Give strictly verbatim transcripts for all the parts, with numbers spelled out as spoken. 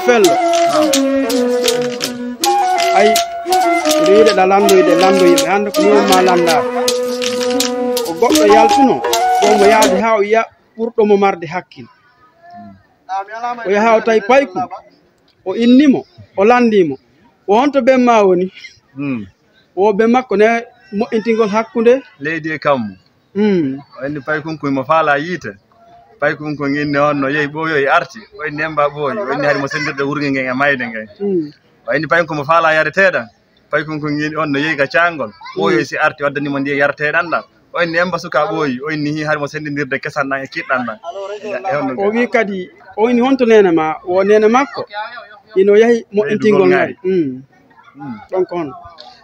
Fello. Ay, miɗo yiɗa ɗa lanndoyde, lanndoyde. Hannde ko miwon ma lanndaade. Ko goɗɗo yaltuno, ko mo yaade haa o yiya ɓurɗo mo marde hakkil. O yaha o tawi paykun. O inni mo, o lanndii mo. Ko honto ben ma woni? Hmm. Wo ben makko ne moƴƴintingol hakkunde leydi e kammu. Hmm. O inni paykun kun mo faala yiite. Paykun kun inni on no yehi ɓooyoyi arti. O inni emba ɓooyi. O inni hari mo senndirde wurge ngen e mayde ngen. Hmm. O inni paykun kun mo faala yareteeɗan. Paykun kun inni on no yehi ka caangol. Ɓooyoyi si arti o addani mo ndiye yareteeɗan ɗan. O inni emba suka ɓooyi. O inni hi hari mo senndindirde kesan ɗan e kiɗɗan ɗan. E, e on no o wi kadi, o inni honto neene ma? Wo neene makko. Ino yahi moƴƴintingol ngari. Hmm. Hmm. Ɗon ko hono?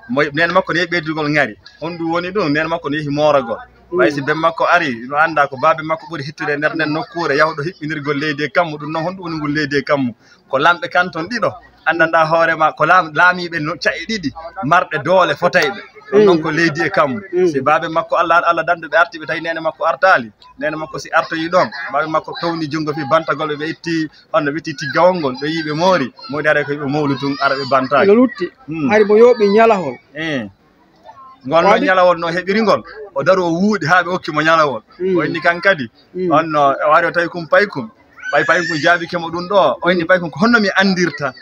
Mo, neene makko ne yehi ɓeydugol ngari. Honɗum woni ɗum? Neene makko ne yehi mooragol. Hmm. Way si ben makko ari, no annda ko baabe makko ɓuri hittude e nder nden nokkuure, yahuɗo hiɓɓindirgol leydi e kammu. Ɗum noon, honɗum woni ngol leydi e kammu? Ko lamɓe kanton ɗiɗo, anndanɗaa hoore ma, ko laam-, laamiiɓe no ca'e ɗiɗi, marɓe doole fotayɓe. Ɗum noon ko leydi e kammu. Hmm. Si baabe makko Allah, Allah danduɓe arti, ɓe tawi neene makko artaali. Neene makko si artoyi ɗon, baabe makko towni junngo fii bantagol ɓe, ɓe itti, honno ɓe itti tiggawol ngol, ɓe yii ɓe moori, moodi haray ko ɓe mowlu tun, ara ɓe bantaaki. No lutti. Hmm. Hari mo yooɓi ñalahol. Eh. Ngol noon ñalawol no heɓiri ngol, o daru o wuuɗi haa ɓe okki mo ñalawol. Hmm. O inni kan kadi, hmm, on no, o ari o tawi kun paykun. Ɓay paykun jaabike mo ɗum ɗo, o inni paykun ko honno mi anndirta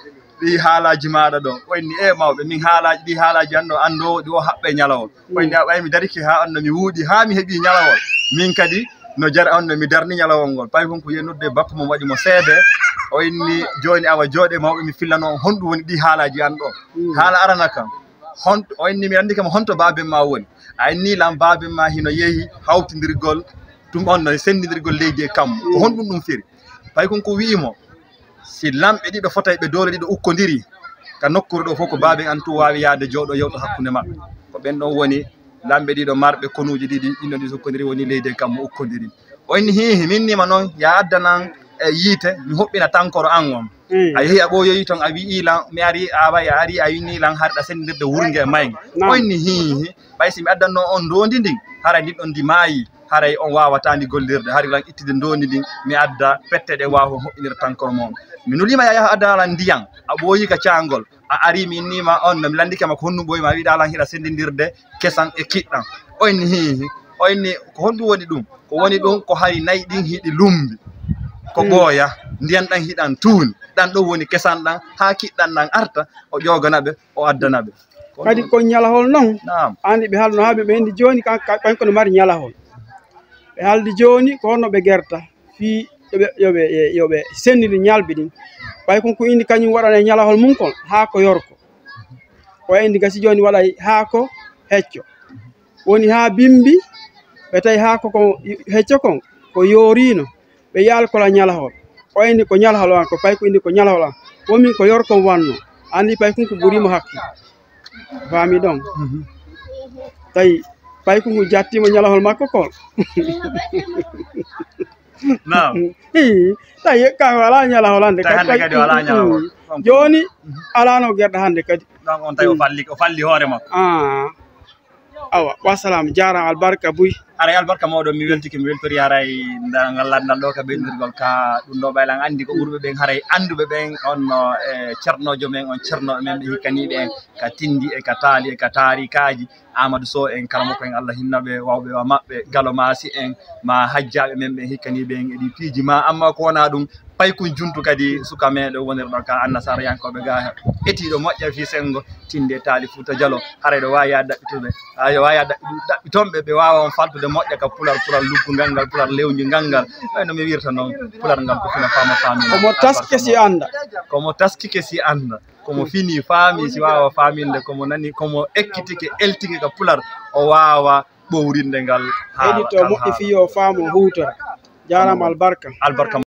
ɗi haalaaji maaɗa ɗo? O inni, e mawɓe, min haalaaji, ɗi haalaaji an ɗo, an ɗo ɗi o haɓɓe ñalawol. O inni, a ɓay mi darike haa on no mi wuuɗi, haa mi heɓi ñalawol. Min kadi no jar-, on no mi darni ñalawol ngol. Paykun ko yehi noddu e bakko mum waɗi mo seede. O inni, jooni awa jooɗe mawɓe, mi fillano on honɗum woni ɗi haalaaji an ɗo. Mm. Haala arana kam. Hon-, o inni, mi anndi kam honto baaben ma woni. A inni lan baaben ma hino yehi hawtindirgol, ɗum on no senndindirgol leydi e kammu. Ko honɗum ɗum firi? Paykun ko wi'i mo, si lamɓe ɗiɗo fotay ɓe doole ɗiɗo ukkodiri, ka nokkuure ɗo fof ko baaben an tun waawi yaade jooɗo yewta hakkunde maɓɓe. Ko ɓen ɗon woni lamɓe ɗiɗo marɓe konuuji ɗiɗi, ɗin ɗon ɗi ukkodiri woni leydi e kammu ukkodiri. O inni, hiihi, min nima noon, ya addanan e yiite, mi huɓɓina tankoro an on. Mm. A yehi a ɓooyoyi ton, a wi'i lan, mi ari, a wayi, a ari, a inni lan harɗa senndirde wurnge e maynge. Naam. O inni, hiihi, ɓay si mi addanno on ndoondi ndin, haray ndin ɗon ndi maayi, haray on waawataa ndi gollirde, hari lan ittude ndoondi ndin, mi adda pette ɗe waawa moƴƴinira tankoro mon. Mi nuliima ya yaha adda lan ndiyan, a ɓooyi ka caangol, a ari mi inni ma on, no mi lanndike ma ko honɗum ɓooyi ma, wiɗa lan hiɗa senndindirde kesan e kiɗɗan. O inni, hiihi, o inni, ko honɗum woni ɗum? Ko woni ɗum, ko hari nayi ɗin hiɗi lumbi. Ko ɓooya, ndiyan ɗan hiɗan tuuni. Ɗan ɗon woni kesan ɗan, haa kiɗɗan ɗan arta, o ƴoogana ɓe, o addana ɓe. Kadi ko ñalahol non. Naam. Anndi ɓe haalno haa ɓe, ɓe anndi jooni kan, ka-, kankon no mari ñalahol. Ɓe haaldi jooni ko honno ɓe gerta fii yo ɓe, yo ɓe, yo ɓe senniri ñalbi ɗin. Paykun ko inni kañum waɗana e ñalahol mum kon haako yorko. O inni gasi jooni waɗay haako hecco. Woni haa bimbi, ɓe tawi haako kon hecco kon ko yooriino. Ɓe yaali ko la ñalahol. O inni ko ñalahol an, ko paykun inni ko ñalahol an. Womin ko yorko wanno. Anndi paykun ko ɓuriimo hakkil. Faami ɗon. Mhm. Tawi paykun ko jattiimo ñalahol makko kon. Naam. Ii, tawi kam wala ñalahol hannde. Tawi hannde kadi wala ñalahol. Mm. Jooni, alano gerɗe hannde kadi. Ɗon on tawi o falli, o falli hoore makko. Ah. Awa, wassalam, jaaraama, albarka buy. Haray albarka mawɗo, mi weltike, mi weltori haray nda-, ngal lanndal ɗo ka ɓeydindirgol ka ɗum ɗo ɓaylan anndi ko ɓurɓe ɓen haray annduɓe ɓen on no, e, ceernoojo men on, ceernooɓe men ɓe hikkaniiɓe en ka tinndi e ka taali e ka taarikaaji. Amadou Sow en, karamoko en, Allah hinna ɓe, wawɓe wa maɓɓe, Galo Maasi en, ma hajjaaɓe men ɓe hikkaniiɓe en e ɗi piiji ma, amma ko wona ɗum, paykun juntu kadi suka meɗen wonirɗo ka annasarayankooɓe ga etiiɗo moƴƴa fii senngo, tinndi e taali Fuuta Jalo, haray ɗo waawi yaade ɗaɓɓitude, ayo waawi yaade ɗaɓɓi-, ɗaɓɓitonɓe, ɓe waawa on faltude moƴƴa ka pular, pular luggungal ngal, pular lewnjungal ngal, wayno mi wirta noon, pular ngal ko fina faama faami. Komo taskike si annda. Komo taskike si annda. Komo fini faami, si waawa faaminde, komo nani, komo ekkitike, eltike ka pular, o waawa ɓowrinde ngal haala, heɗito moƴƴi fii yo faamo huutora. Jaaraama, albarka. Albarka.